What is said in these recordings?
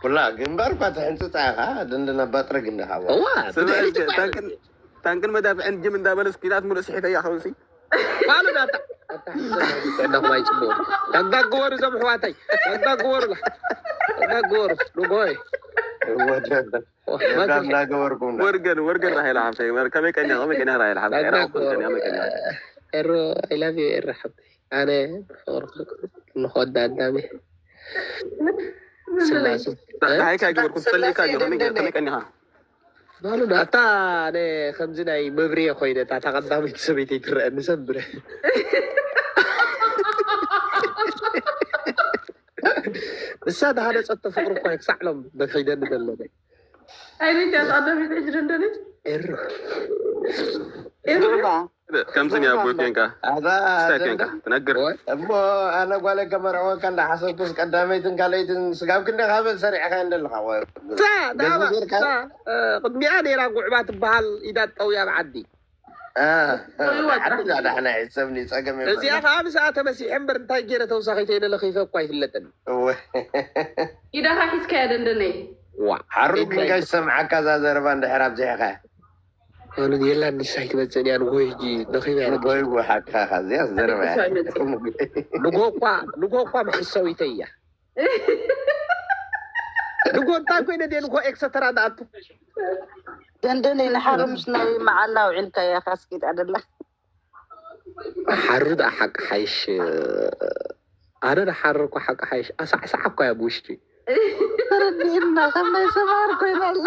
ኩላ ግንባር እኳ ተሕንፅፃ ኢኻ፣ ድንድና ባጥረግ እንዲኻ። እዋ፣ ስምዒ ብድሕሪት እስከ ታንክን ታንክን መዳፍዕን ጅም እንዳበለስ ኪናት ሙሉእ ስሒተ እያ ከውሲ። ባሉ ናታ እናኹም ኣይፅቡቅ። ተጋግበሩ እዞም ኣሕዋተይ፣ ተጋግበሩ፣ ተጋግበሩ። ንጎይ ወደ እንዳገበርኩም እንዳ ወርገን ወርገን ራሄላ ሓፍተይ፣ ከመይ ቀኒያ፣ ከመይ ቀኒያ ራሄላ ሓፍተይ? ራሄላ ሓፍተይ፣ ከመይ ቀኒያ? ኤሮ፣ I love you ኤሮ ሓብተይ። ኣነ ፍቅርኩም ንኮዳ ኣዳሚ ስላሴ ዳይካ ገበርኩም፣ ጸሊእካ ገበርኩም፣ ከመይ ቀኒኻ? ባሉ ናታ። ኣነ ከምዚ ናይ መብርየ ኮይነ፣ እታ ቀዳመይቲ ሰበይተይ ትረአኒ ሰንብረ። ንሳ ዝሃነፀቶ ፍቅሪ እኳ ክሳዕ ሎም በኪደኒ ዘለነ። ኣይነይቲ ኣጣዳሚት ሕጂ ደንደነች ኤሮ ኤርትራ ከምዚ ኒያ ቦይ ኮንካ ኣዛ ስታይ ኮንካ ትነግር። እሞ ኣነ ጓለይ ከመርዕወካ እንዳሓሰብኩስ ቀዳመይትን ካልኣይትን ስጋብ ክንደይ ካበል ሰሪዕካ እንደለካ ሳ ዳባ ሳ ቅድሚኣ ነይራ ጉዕባ ትበሃል ኢዳ ጠውያ ኣብ ዓዲ። ዓዲ ዳሕና ይሰብኒ ጸገም የብላን። እዚኣ ከዓ ምስኣ ተመሲሐ እምበር እንታይ ገይረ ተውሳኺተይ ኢለ ለኺፈ እኳ ኣይፍለጥን። እወ ኢዳኻ ሒዝካያ ደንደነይ ዋ ሓሩ ግን ከይሰምዓካ እዛ ዘረባ እንድሕር ኣብዚሕካ ኣሉን የላን ንሳ ኣይትመፅእን እያ ንጎ ሕጂ ለኺበ እያ ንጎይ ሓቅኻ እዚኣ ዘረባ እያ። ንጎ እኳ ንጎ እኳ መሐሰዊተይ እያ። ንጎ እንታይ ኮይነ ደ ንጎ ኤክሰተራ ንኣቱ ደንደነይ ንሓረ ምስ ናይ መዓላ ውዒልካ እያ ካስቂጥ ኣደላ ሓሩ ደኣ ሓቂ ሓይሽ ኣነ ደሓር እኮ ሓቂ ሓይሽ ኣሳዕሳዕ እኮ እያ ብውሽጢ ተረዲእና ከም ናይ ሰማር ኮይና ኣላ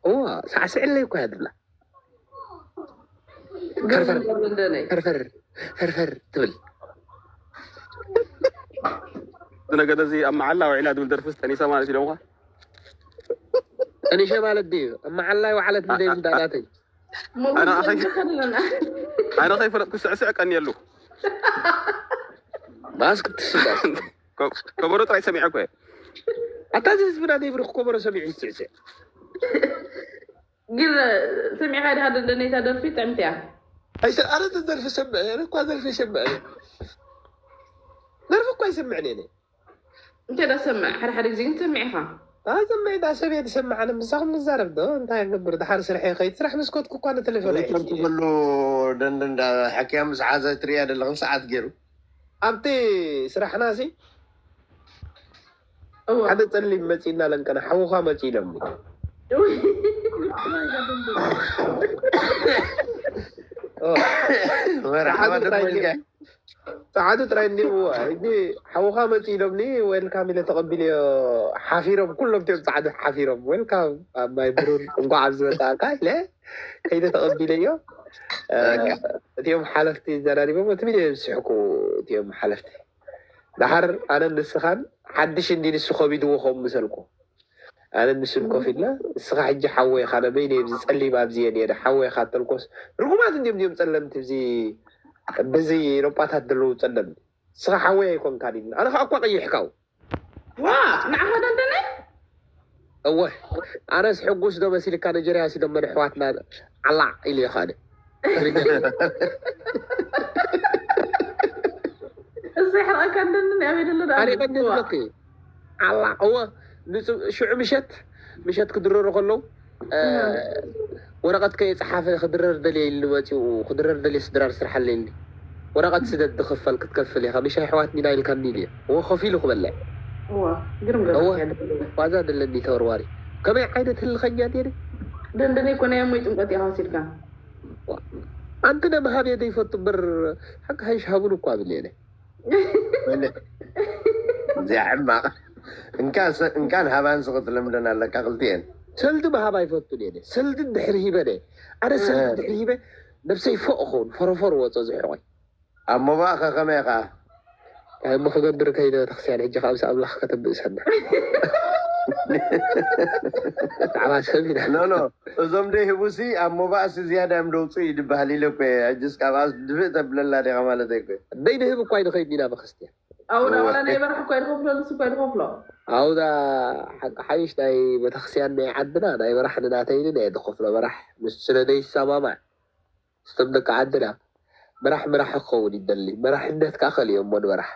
እዋ ሳዕስዕለይ እኮ እያ ድላ ገርዘን ደንደነይ ፈርፈር ፈርፈር ፈርፈር ትብል እቲ ነገር እዚ ኣብ መዓላ ውዒላ ዝብል ደርፍስ ጠኒሳ ማለት ኢሎምኳ ጠኒሸ ማለት ድዩ ኣብ መዓላ ይወዓለት እንደ ይብል ዳናተይ ኣነ ከይፈለጥኩ ስዕስዕ ቀኒየሉ ማስክ ትስዳ ከበሮ ጥራይ ሰሚዐ እኮ እየ ኣታ እዚ ህዝብና ዘይብርክ ከበሮ ሰሚዑ ይስዕስዕ ግን ሰሚዕካ ድካ ደንደነይታ ደርፊ ጥዕምቲ እያ ኣይሰ ኣነ ደርፊ ሰምዕ እየ እኳ ደርፊ ይሰምዕ እየ ደርፊ እኳ ይሰምዕን እየ እንተ ዳ ሰምዕ ሓደ ሓደ ግዜ ግን ትሰምዕ ኢኻ ኣዘመይ ዳ ሰብ እየ ዝሰምዕ ኣነ ምሳኹም ንዛረብ ዶ እንታይ ገብር ድሓር ስርሐ ከይድ ስራሕ ምስ ከድኩ እኳ ንቴሌፎን ኣይሕዝ እየ ትብሉ ደንድ እንዳ ሓኪያ ምስ ሓዘ ትሪያ ዘለኽን ሰዓት ገይሩ ኣብቲ ስራሕና ሲ እወ ሓደ ፀሊም መፂና ለንቀና ሓውኻ መፂ ኢሎምኒ መርሓባ ደሞልካ ፃዓዱ ጥራይ እንዲዎ ሕጂ ሓውኻ መፂ ኢሎምኒ ዌልካም ኢለ ተቐቢልዮ ሓፊሮም ኩሎም ቲኦም ፃዓዱ ሓፊሮም ዌልካም ኣብ ማይ ብሩር እንኳዕ ኣብዚ መፃእካ ኢለ ከይደ ተቐቢለዮ እቲኦም ሓለፍቲ ዘራሪቦም እቲ ሚድዮ ዝስሕኩ እቲኦም ሓለፍቲ ደሓር ኣነን ንስኻን ሓድሽ እንዲ ንሱ ከቢድዎ ከምኡ ምሰልኩ ኣነ ንሱን ኮፍ ኢልና እስኻ ሕጂ ሓወይ ኢኻ ነበይ ነብዚ ጸሊም ኣብዚ እየ ነይረ ሓወይ ኢኻ ተልኮስ ርጉማት እንዲም እንዲም ጸለምቲ እዚ በዚ ኤሮጳታት ዘለዉ ጸለምቲ እስኻ ሓወይ ኣይኮንካን ኢልና ኣነ ከዓ እኳ ቀይሕካው ዋ ንዓኻ ደንደነ እወ ኣነስ ሕጉስ ዶ መሲልካ ነጀርያ ሲዶም መን ኣሕዋትና ዓላዕ ኢሉ ኢኻ ኣነ እዚ ሕርቀካ እንደንን ኣበይ ደሎ ደኣ ኣሪቀኒ ዋ። ዝብለኪ ዓላ እወ ንጹ- ሽዑ ምሸት ምሸት ክድረሩ ከለዉ እ፣ ወረቐት ከየፀሓፈ ክድረር ደልየ ኢሉ መፂኡ ክድረር ደልየ ስድራር ስርሓለ ኢሉ ወረቐት ስደት ዝኽፈል ክትከፍል ኢኻ ምሽ ኣሕዋት ኒና ኢልካኒ ኢሉ እወ ከፊሉ ክበልዕ ዋ ግርም እወ ገርም ዋዛ ደለኒ ተወርዋሪ ከመይ ዓይነት ህልኸኛ ነይረ ደንደነ ይኮነ እሞ ይጥምቀት ኢኻ ወሲድካ ኣንቲ ነምሃብ እየ ዘይፈቱ እምበር ሓቂ ሃይሽ ሃቡን እኳ ብል እየ እዚኣ ሕማቕ እንካ ሰ- እንካን ሃባን ስቕ ትለምደን ኣለካ ክልቲኤን ሰልዲ ምሃብ ኣይፈቱን እየ ሰልዲ ድሕሪ ሂበነ ኣነ ሰልዲ ድሕሪ ሂበ ነብሰይ ፎቕ ኸውን ፈረፈር ወፀ ዝሕቆይ ኣብ ሞባእ ከ ከመይ ኢኻ እንታይ እሞ ክገብር ከይደ ቤተክርስትያን ሕጂ ካብ ኣምላኽ ከተብእሰና ብዛዕባ ሰብ ኢና ኖ ኖ እዞም ደይ ህቡሲ ኣብ ሞባእሲ ዝያዳ እዮም ደውፅኡ ይድበሃል ኢለ እኮ እየ ሕጅስ ካብኣስ ድፍእ ተብለላ ዲኻ ማለት ኣይኮ ደይ ንህብ እኳ ይንኸይድ ኢና ቤተክርስትያን ኣውዳ ዋላ ናይ በራሕ እኳ ይድኸፍሎ ንሱ እኳ ይድኸፍሎ ኣውዳ ሓቂ ሓይሽ ናይ ቤተክርስትያን ናይ ዓድና ናይ በራሕ ንናተይንን እየ ዝኸፍሎ በራሕ ምስ ስለ ደይሰማማዕ ስቶም ደቂ ዓድና መራሕ መራሕ ክኸውን ይደሊ መራሕነት ከዓ ከልዮ እሞ ንበራሕ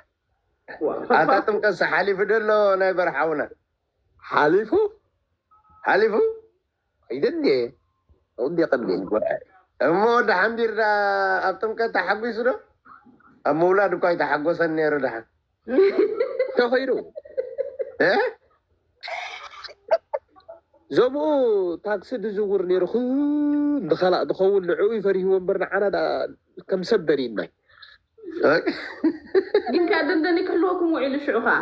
ኣታ ጥምቀት ሓሊፉ ደሎ ናይ በራሕ ኣውና ሓሊፉ ሓሊፉ ኣይደን እንዴ? እንዴ ቀንዴ እሞ ደሓን ቢርዳ ኣብ ጥምቀት ተሓጒሱ ዶ? ኣብ ምውላድ እኳ ኣይተሓጎሰን ነይሩ ደሓን። ተኸይዱ እ? ዘምኡ ታክሲ ዝዝውር ነይሩ፣ ክ-፣ ንኸላእ ዝኸውን ንዕኡ ይፈሪህዎ እምበር ንዓና ደኣ ከም ሰብ በሪና። ግን ከኣ ደንደኒ ክህልወኩም ውዒሉ ሽዑ ኸኣ።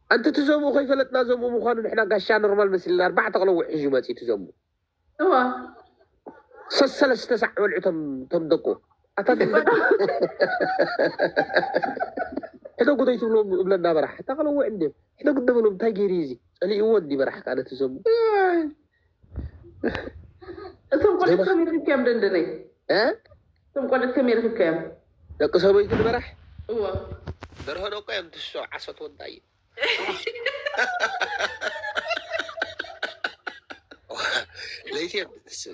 ኣንቲ እቲ ዘምኡ ከይፈለጥና ዘምኡ ምዃኑ ንሕና ጋሻ ኖርማል መሲልና ኣርባዕተ ቅለውዕ ሒዙ መጺኡ እቲ ዘምኡ። እዋ። ሰሰለስተ ሳዕ በልዑ ቶም፣ ቶም ደቁ። ኣታ ሕደጉ ዘይትብሎም እብለና በራሕ። እታ ቅለውዕ እንድዮም። ሕደጉ ደብሎም እንታይ ገይሩ እዩ እዚ? ጸሊእዎ እንዲ በራሕ ከኣ ነቲ ዘምኡ። እቶም ቆልዑ ከመይ ረኺብካዮም ደንደነይ? እ? እቶም ቆልዑ ከመይ ረኺብካዮም? ደቂ ሰበይቲ ንበራሕ? እዎ። ደርሆ ደቆ እዮም ትስዖ ዓሰት ወንጣይ። ለይቲ እዮም ትስዕ።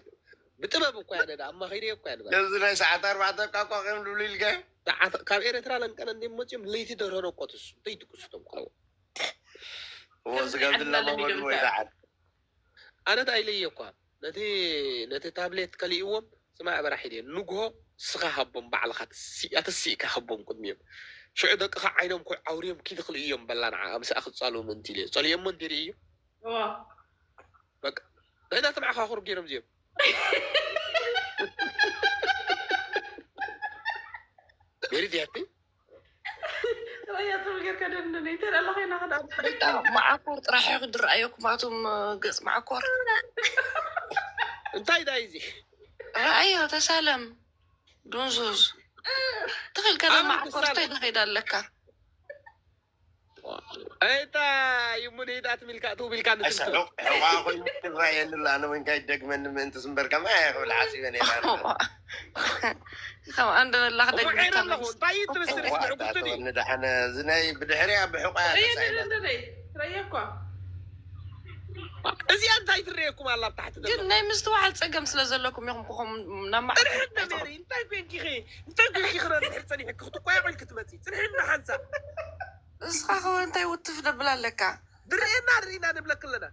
ብጥበብ እኮ ያነ ደኣ ኣማኺረ እኮ ያነ በላ። እዚ ናይ ሰዓት ኣርባዕተ እኳ እኳ ከም ዝብሉ ኢልካ። ሰዓት ካብ ኤርትራ ለንቀነ እንዲም መጺኦም ለይቲ ደርሆ ደቆ ትስዑ። እንታይ ትኩስቶም ቆልዑ? እዎ፣ ስጋብ ዝለማመዱ ወይ ደዓል። ኣነ እንታይ ኢለዮ እኳ፣ ነቲ፣ ነቲ ታብሌት ከሊእዎም፣ ስማዕ በራሕ ኢለዮ፣ ንግሆ ንስኻ ሃቦም ባዕልኻ ትስእ-፣ ኣተሲእካ ሃቦም ቅድሚኦም። ሽዑ ደቅኻ ዓይኖም ክዓውርዮም ኪድ ክልእዮም በላ ንዓ፣ ምስኣ ክጻልኡ ምእንቲ ኢለዮ። ጸሊኦሞ እንዲ ርእዩ። እዋ። በቃ። ናይዛ ትምዓኻ ኹር ገይሮም እዚኦም። ሜሪ ድያቲ? ራያ ጽቡቅ ጌርካ ደንደነ። ይተረላ ኮይና ከዳ በቃ መዓኮር ጥራሕ እዩ ዝረኣየኩም፣ ኣቱም ገጽ መዓኮር። እንታይ ዳይ እዚ? ረኣዮ፣ ተሳለም። ዱንዙዝ። ተኺልካ ዶ ኣበይ መዓኮር ትሳለም? እንታይ ዳኺዳ ኣለካ? እታ ይሙን ሂዳት ሚልካ ትውብ ኢልካ ንትንቶ። ኣይሳሎ፣ ሕዋ ኮይኑ ትረኣየኒ ኣሎ። ኣነ ወይንካ ይደግመኒ ምእንቲ ዝምበር ከማ እየ ክብል ሓሲበ ነይረ። ከም ኣንድ በላኽ እሞ ዓይነ ኣለኹ። እንታይ እዩ ትብስር? እዋ፣ እታ ንዕጉስን እዩ። ተወኒ ደሓነ፣ እዚ ናይ ብድሕሪያ ብሕቋያ እየ ተሳኢላ። ደደደደይ፣ ትረየ እኳ። እዚኣ እንታይ ትረየኩም ኣላ ኣብ ታሕቲ ግን ዘሎ? ናይ ምስትውዓል ጸገም ስለ ዘለኩም ኢኹም ክኹም ናብ ማዕከል ጽንሕና ሜሪ፣ እንታይ ኮንኪ ኸ? እንታይ ኮንኪ ኸ? ድሕር ጸኒሕኪ ክትቋየቑ ኢልኪ ትመጺ? ጽንሕና ሓንሳብ። ንስኻ ኸ እንታይ ውትፍ ደብል ኣለካ? ድርኤና ርኢና ንብለኪ ኣለና።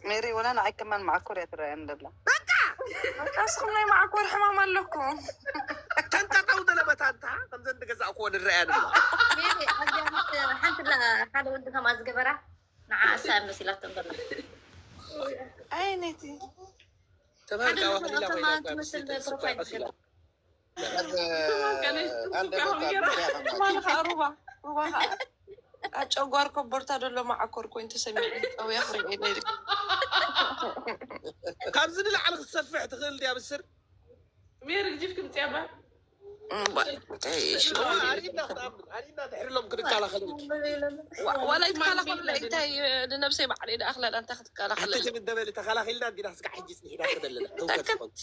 ሜሪ፣ ወላ ንዓይ ከማን መዓኮር እያ ትረኣየኒ ደላ። በቃ! በቃ፣ ንስኹም ናይ መዓኮር ሕማም ኣለኩም። ተንቀጠው ደለ መታ እንታ፣ ከምዘን ዝገዛእክዎ ንረኣያ ንብላ። ሜሪ፣ ኣብዚኣ ምስ ሓንቲ ላ-፣ ሓደ ወዲ ከምኣ ዝገበራ፣ ንዓ እሳ መሲላቶም ደላ። ኣይ፣ ነቲ ተባህል ሓደ ካብ ኣኽሊላ ከማን ኮይና እኳ ትመስል ምስቲ ተስፋ ፕሮፋይል ቀሲላ። ዝገበራ። ኣንተ ትማል ከነ ኣንተ ትስካ በቃ ሆንጌራ። ብቻ ከማን። ትማል ከኣ ሩባ፣ ሩባ ከኣ። ኣጨጓር ኮቦርታ ደሎ መዓኮር ኮይኑ ተሰሚዑ። ጠውያ ክርኢ ነይሩ። ካብዚ ንላዕሊ ክትሰፍሕ ትኽእል ድያ ብስር? ሜሪ ግጅፍ ክምጽያ ባ? እምባ፣ እንታይ እሺ? እዋ፣ ኣሪና ክትኣምን፣ ኣሪና ድሕሪ ሎም ክንከላኸል ኢልኪ። ዋ-፣ ዋላ ይትከላኸሉለይ፣ እንታይ፣ ንነብሰይ ባዕለይ ደኣ ኣኽላላ እንታይ ክትከላኸለለይ? ኣቲ ትምደበሊ ተኸላኺልና እንዲና ስጋዕ ሕጂ ጽኒሕና ክደለና። ተውከት ተከት። ዝኾንኪ።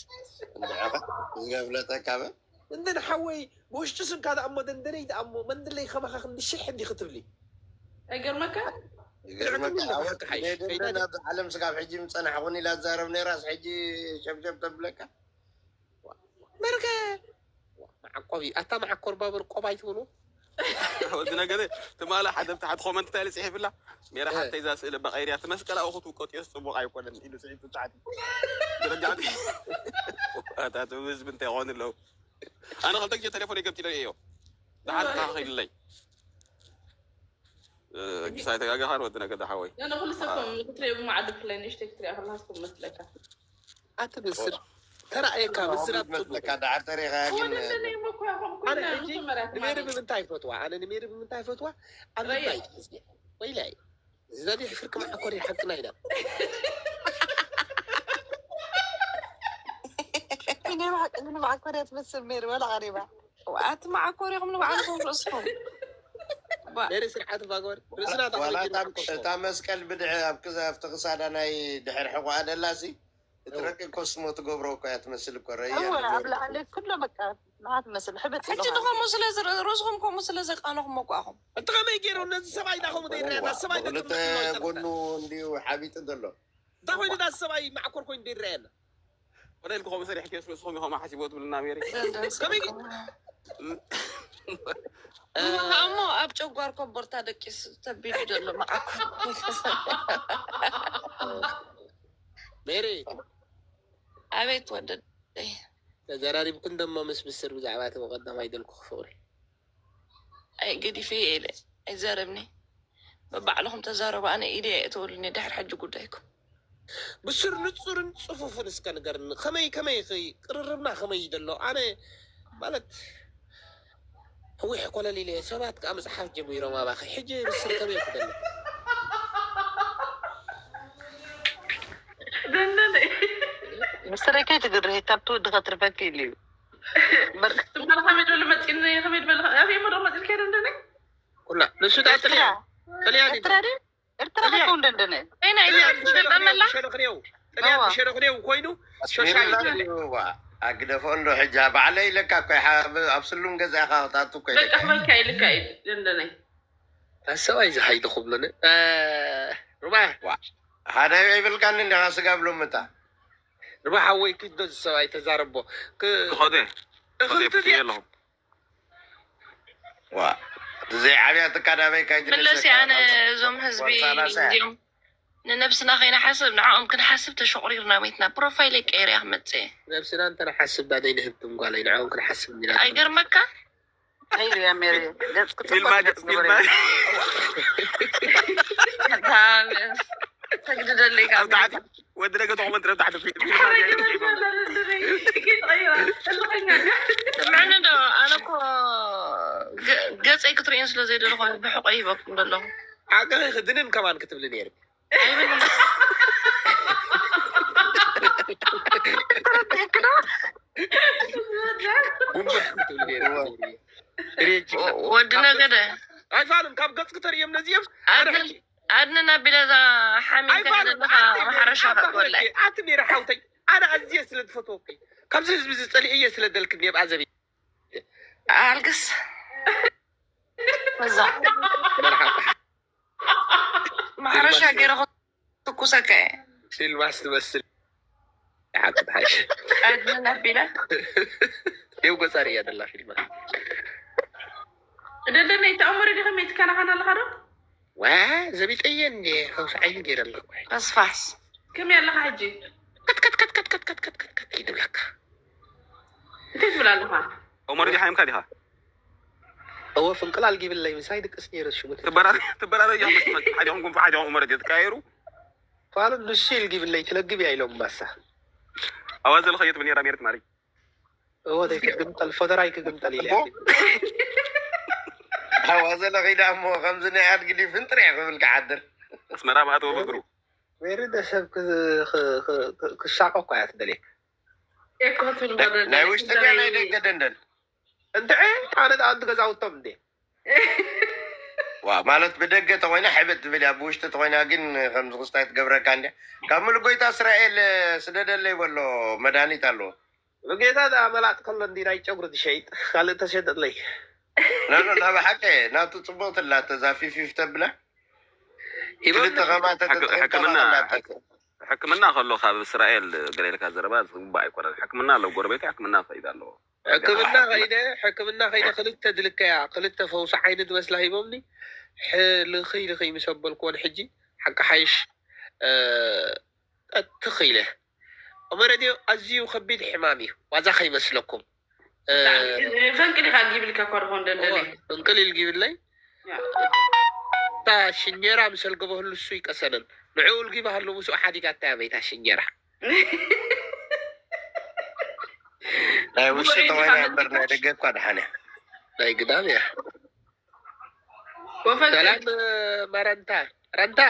እንድዕኻ፣ ዝገብለጠካ በ? እንትን ሓወይ፣ ብውሽጢ ስንካ ደኣ እሞ ደንደነይ ደኣ እሞ መንድለይ ከማኻ ክንዲ ሽሕ እንዲ ክትብሊ። ኣይገርመካ? ይገርመካ፣ ትዕድም ኢለኻ ኣወት ሓቂ ሓይሽ። ደንደን ከይዳ ኣብዚ ዓለም ስጋብ ሕጂ ምጸናሕኹን ኢላ ትዛረብ ነይራስ ሕጂ ሸብሸብ ተብለካ? መርገ መዓቆቢ፣ ኣታ መዓኮር ባቡር ቆብ ኣይትብሉ። ወዲ ነገደ፣ ትማሊ ሓደ ብታሕቲ ኮመንት እንታይ ኢሉ ጽሒፍላ? ሜራ እ። ሓተይ እዛ ስእሊ በቐይርያ፣ እቲ መስቀል ኣብኡ ክትውቀጥዮስ ጽቡቕ ኣይኮነን ኢሉ ጽሒፉ ታሕቲ። ደረጃ ኣታ፣ እቶም ህዝቢ እንታይ ይኾኑ ኣለዉ? ኣነ ክልተ ግዜ ቴሌፎን የገምጢለ እዮ። ደሓር ተኻኺልለይ። እ፣ ኪሳይ ተጋጋኻን ወዲ ነገደ ሓወይ። ገለ ኩሉ ሰብ ከም ክትሪኦ ብመዓዱ ብፍላይ ንእሽተይ ክትሪኣ ከለካ ከም መስለካ። ኣቲ ብስር ተራእየካ፣ ብስር ኣብ ጽቡቕ። መስለካ፣ ደሓር ተሪኻ ግን ወደ እንደኔ እኮ ያቆም እኮ ኣነ ሕጂ ንመጀመርያ ንሜሪ ትማሊ። ብምንታይ ፈትዋ? ኣነ ንሜሪ ብምንታይ ፈትዋ? ኣብ ረየ። ልባይ ትሕዝኒ። ወይላይ። እዚ ዛጊ ፍርቂ መዓኮር ሓቅና ኢና። እኔ ብሓቂ ግን መዓኮር እያ ትመስል ሜሪ፣ ወላ ቀሪባ። ኣቲ መዓኮር ኢኹም ንባዕልኹም ርእስኹም። ባ- ሜሪ ስርዓት ባጎር። ርእስና ዋላ ተቐይሩ እታ፣ መዓኮር። እታ መስቀል ብድሕ-፣ ኣብ ክዛ-፣ ኣብቲ ክሳዳ ናይ ድሕር ሕቖኣ ደላሲ፣ እቲ እወ። ረቂቕ ኮስሞ ትገብሮ እኮ እያ ትመስል እኮ፣ ረያ እወ፣ ነገር ኣብ እኮ። ላዕሊ ኩሎ በቃ ንዓ ትመስል፣ ሕብጥ ሕጂ ኢልኻ። ንኸምኡ ስለ ዝረ-፣ ርእስኹም ከምኡ ስለ ዘቃነኹም እኮ ኣኹም። እቲ ከመይ ገይሩ ነዚ ሰብኣይ ዳ ከምኡ ዘይረኣየና? እዋ፣ ሰብኣይ ዶ ብኽልተ ጥምረት ኢሉ ጎኑ ኣይጠፍእን? እንድዩ ሓቢጡ ዘሎ። እንታይ ኮይኑ ዳ ሰብኣይ መዓኮር ኮይኑ ዘይረኣየና? ወደ ኢልኩ ከምኡ ሰሪሕክዮስ ርእስኹም ኢኹም ሓሲቦ ትብልና ሜሪ። ደንደስ ከመይ ገ-፣ እኮ። እሞ ኣብ ጨጓር ኮቦርታ ደቂስ ተቢሉ ዘሎ መዓኮ። ሜሪ፣ ኣቤት ወደይ። ተዘራሪብኩን ደሞ ምስ ብስር ብዛዕባ እቲ ቀዳማይ ደልኩ ክፍቕሪ። ኣይ ገዲፈ እየ ኢለ ኣይዛረብኒ። በባዕልኹም ተዛረቡ፣ ኣነ ኢደ እየ እተወሉኒ ድሕሪ ሕጂ ጉዳይኩም። ብስር ንጹርን ጽፉፍን እስከ ንገርኒ። ከመይ፣ ከመይ ኸ-፣ ቅርርብና ከመይ እዩ ዘሎ? ኣነ ማለት ህዊሕ ኮለል ኢለ እየ። ሰባት ከኣ ምጽሓፍ ጀሚሮም ኣባኺ። ሕጂ ብስር ከመይ ክደሊ? ደንደነ ብስረይ ከይትግርህ ካብቲ ወዲ ከትርፈኪ ኢሉ እዩ። ትበል ከመይ ደሉ መፂኒ ከመይ ድበል ኣብ የመዶ መፂልከ ደንደነ ኩላ ንሱ ዳ ጥልያን ጥልያን እዩ። ኤርትራ ድዩ? ኤርትራ ጥልያን። ከውን ደንደነ ወይና ኢለ ጥልያን ብሸነኽኔው ትጠመላ ብሸነኽኔው ጥልያን እዋ። ብሸነኽኔው ኮይኑ ሾሻይ ይበል። ኣግደፎ እንዶ ሕጂ ባዕለይ ኢለካ እኮ ይሓ-፣ ኣብ ስሉም ገዛ ኢኻ ክታቱ እኮ በቃ ኢለካ። ክበልካ ኢልካ እዩ ደንደነይ ኣሰባይ ዝሓይዱ ክብሉኒ ሩባ ሓደ ይብልካኒ እንዲኻ ስጋብ ሎምታ ሩባ ሓወይ ኪዶ ዝሰባይ ተዛረቦ ክ- ክኸደ እኽልቲ ከደ ድያ? ኣለኹም ዋ ዘይዓብያ ትካዳበይ ካይትነሰካ ምለሲ ኣነ እዞም ህዝቢ እዚኦም ንነብስና ከይንሓስብ ንዕኦም ክንሓስብ ተሸቑሪርና ሜትና ፕሮፋይል ቀይረ እያ ክመፅእ እየ። ነብስና እንተነሓስብ ዳደይ ንህብትም ጓለይ ንዕኦም ክንሓስብ እንዲና ኣይገርመካ ከይዱ እያ ሜሪ ገጽ ፊልማ ክጽበቅ ገጽ ግበሪ ፊልማ ተግድደለይ ኣብ ታሕቲ ወዲ ነገ ተቆመ ትረብ ታሕቲ ፊልማ ምዕነ ዶ ኣነ እኮ ገ- ገፀይ ክትርእዩን ስለ ዘይደለኹ ብሕቆ ይህበኩም ዘለኹ ሓቂ ክድንን ከማን ክትብሊ ነይሩ ኣይብልን ጉንብር ክትብሊ ነይሩ ሬጅ ወዲ ነገደ ኣይፋልን ካብ ገጽ ክተርእዮም ነዚኦም ኣድንን ኣቢለ እዛ ሓሚልካ ኣይፋልን ዘለኻ ማሕረሻ ከጥወላይ ኣቲ ሜረ ሓውተይ ኣነ ኣዝየ ስለ ዝፈትወኪ ካብዚ ህዝቢ ዝጸሊእየ ስለ ደልክኒ ኣብ ኣዘቢ ኣልግስ እዛ መርሓ ማሕረሻ ገይረ ትኩሰካ እየ ፊልማስ ትመስል ሓቂ ሓቂ ኣድንን ኣቢለ ደው ገጻሪ እያ ደላ ፊልማ ደንደነይ ተኣምሪ ዲኸ መይትከናኸን ኣለኻ ዶ ዋ ዘቢጠየ እንዴ ከውስ ዓይኒ ገይረ ኣለኩ ተስፋስ ከመይ ኣለኻ ሕጂ ከትከትከትከትከትከትከት ይድብለካ እንታይ ትብል ኣለኻ ኦመር ዲኻ ይምካ ዲኻ እወ ፍንቅል ኣልጊብለይ ምሳይ ድቅስ ነይረ ሽሙ ትበራረ ትበራረ እዮም መስመት ሓዲኦም ጉንፋ ሓዲኦም ኦመር ዲት ካየሩ ፋሉ ንሱ ኢልጊብለይ ትለግብ እያ ኢሎም ማሳ ኣዋዘ ለኸየት ብኔራ ሜርት ማሪ እወ ደይ ክግምጠል ፈደራይ ክግምጠል ኢለ እቦ? ኣዋዘ ለኸይዳ እሞ ከምዚ ናይ ኣድጊ ዲፍን ጥሪሕ ክብል ክሓድር ኣስመራ ማእተወ በግሩ ሜሪ ደሰብ ክሳቆ እኳ እያ ትደልየካ ኤኮ ትብል ናይ ውሽጢ ድያ ናይ ደገ ደንደን እንድዐ ኣነ ኣንቲ ገዛውቶም እንዴ ዋ ማለት ብደገ ተኮይና ሕብጥ ትብል እያ ብውሽጢ ተኮይና ግን ከምዚ ክስታይ ትገብረካ እንድያ ካብ ምሉእ ጎይታ እስራኤል ስደደለይ በሎ መድሃኒት ኣለዎ ጌታ ደኣ መላጥ ከሎ እንዲ ናይ ጨጉሪ ትሸይጥ ካልእ ተሸጠጥለይ ናኖ ናብ ሓቂ ናቱ ፅቡቅ ትላተ እዛ ፊፊፍ ተብላ ክልተ ከማ ተተጠቂምካ ሕክምና ማእከላተካ ሕክምና ከሎ ካብ እስራኤል ገለ ኢልካ ዘረባ ዝግባእ ኣይኮነን ሕክምና ኣለዎ ጎረቤት ሕክምና ከይድ ኣለዎ ሕክምና ከይደ ሕክምና ከይደ ክልተ ድልከያ ክልተ ፈውሲ ዓይኒ ዝመስላ ሂቦምኒ ልኽይ ልኽይ ምስ ኣበልክዎን ሕጂ ሓቂ ሓይሽ ጠትኽ ኢለ እመረድዮ ኣዝዩ ከቢድ ሕማም እዩ ዋዛ ከይመስለኩም ፈንቅል ኢኻ ጊብልካ እኳ ድኾን ደንደነ እንቅል ኢልጊብለይ እታ ሽኘራ ምስ ኣልገበህሉ እሱ ይቀሰንን ንዕኡ እልጊባህሉ ምስኡ ሓዲጋታ እያ በይታ ሽኘራ ናይ ውሽጢ ተኮይና እምበር ናይ ደገ እኳ ድሓን እያ ናይ ግዳም እያ ወፈንቅል ሰላም መረንታ ረንታ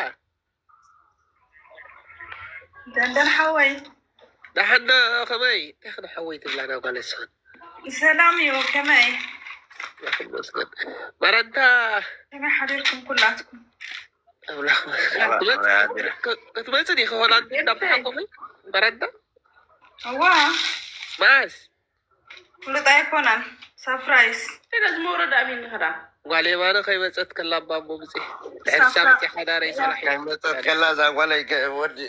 ደንደን ሓወይ ደሓን ዶ ከመይ እንታይ ክነ ሓወይ ትብላ ናብ ጓል ንስኽን ሰላም እዩ ከመይ ይመስገን መረንታ ከመይ ሓዲርኩም ኩላትኩም ኣምላኽ መስገን ክትመ- ክ- ክትመፅእ ዲኺ ሆላንድ እንዳብሓጎኺ መረንታ እዋ ማስ ፍሉጥ ኣይኮነን ሳፕራይዝ ስለዚ መውረድ ኣቢኒ ክዳ ጓል የማነ ከይመፀት ከላ ባቦ ብፅሕ ድሕርሳ መፅእ ሓዳረይ ሰራሕ ከይመፀት ከላ እዛ ጓለይ ከ- ወዲ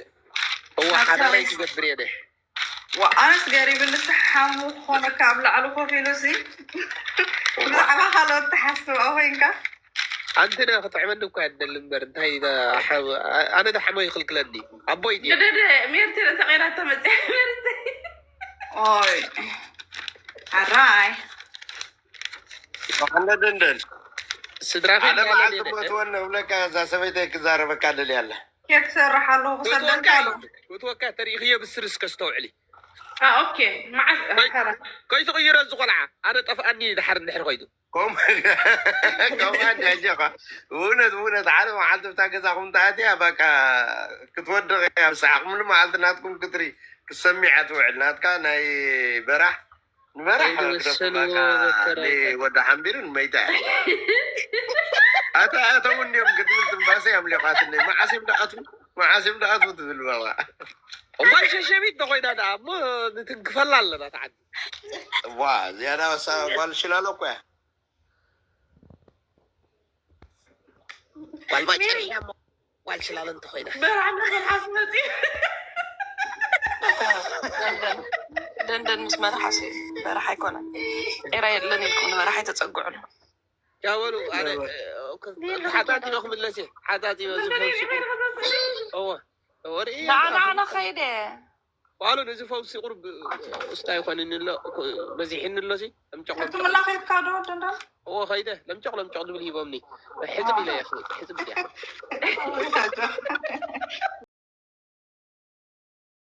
እዋ ሓዳረይ ትገብር እየ ደ ኣነስ ገሪብኒ ሓሙ ክኾነካ ኣብ ላዕሊ ኮፍ ኢሉ ሲ ብዛዕባ ካልኦት ትሓስብ ኮይንካ። ኣንተ ደ ክጥዕመኒ እኳ እየ ደሊ እምበር እንታይ ደ ሓ- ኣነ ደ ሓሞ ይኽልክለኒ ኣቦይ ድየ ደደደ ሜርቴ ተቐይራ ተመፅያ ሜርቴ ኦይ ኣራይ ኣነ ደንደን ስድራ ሓደ ቤት መዓልቲ ያለን ሞትወን እብለካ እዛ ሰበይተይ ክዛረበካ ደልያ ኣለ። ኬክ ክሰርሕ ኣለኹ ክሰደልካ ኣሎ። ክትወካ ተሪእኽዮ ብስር እስከ ስተውዕሊ ኦኬ መዓዝ ሓራ ከይትቕይሮ እዚ ቆልዓ ኣነ ጠፍኣኒ ድሓር እንድሕር ኮይዱ ከምኡ ከምኣ እንዲያ ጀኻ እውነት እውነት ሓደ መዓልቲ ብታ ገዛኹም ተኣትያ በቃ ክትወድቕ እያ ምሳሕኹም መዓልቲ ናትኩም ክትሪ ክሰሚዓ ትውዕል ናትካ ናይ በራሕ ንበራሕ ኣይወሰንዎ ግደፉ በቃ መከራ ወዲ ሓንቢርን መይታ እያ ኣታ ኣተው እንዲዮም ክትብል ትንፋሰ ኣምሊቋትኒ መዓስ እዮም ደኣትዉ መዓስ እዮም ደኣትዉ ትብል በባ ጓል ሸሸቢት ተኮይና ደኣ እሞ ንትንክፈላ ኣለና ተዓዲ ዋ ዝያዳ ወሳ ጓል ሽላሎ እኮ እያ ጓል ባጭር እያ እሞ ጓል ሽላሎ እንተኮይና በራሕ መፈልሓስ መፅዩ ደንደን ምስ መርሓስ እዩ። በረሓ ኣይኮነን ኤራ የለን ኢልኩም ንበረሓ ኣይተፀግዕሉ። ያበሉ ኣነ ሓታቲበ ክምለስ እየ ሓታቲበ ዝፈውስ እዎ ወርኢ ንዓና ኣነ ከይደ ዋሉ ነዚ ፈውሲ ቁርብ እስታ ይኮንኒ ኣሎ በዚሕኒ ኣሎ ሲ ለምጨቆ ክትምላ ከይድካ ዶ ደንዳ እዎ ከይደ ለምጨቅ ለምጨቅ ዝብል ሂቦምኒ ሕፅብ ኢለ እየ ሕፅብ ኢለ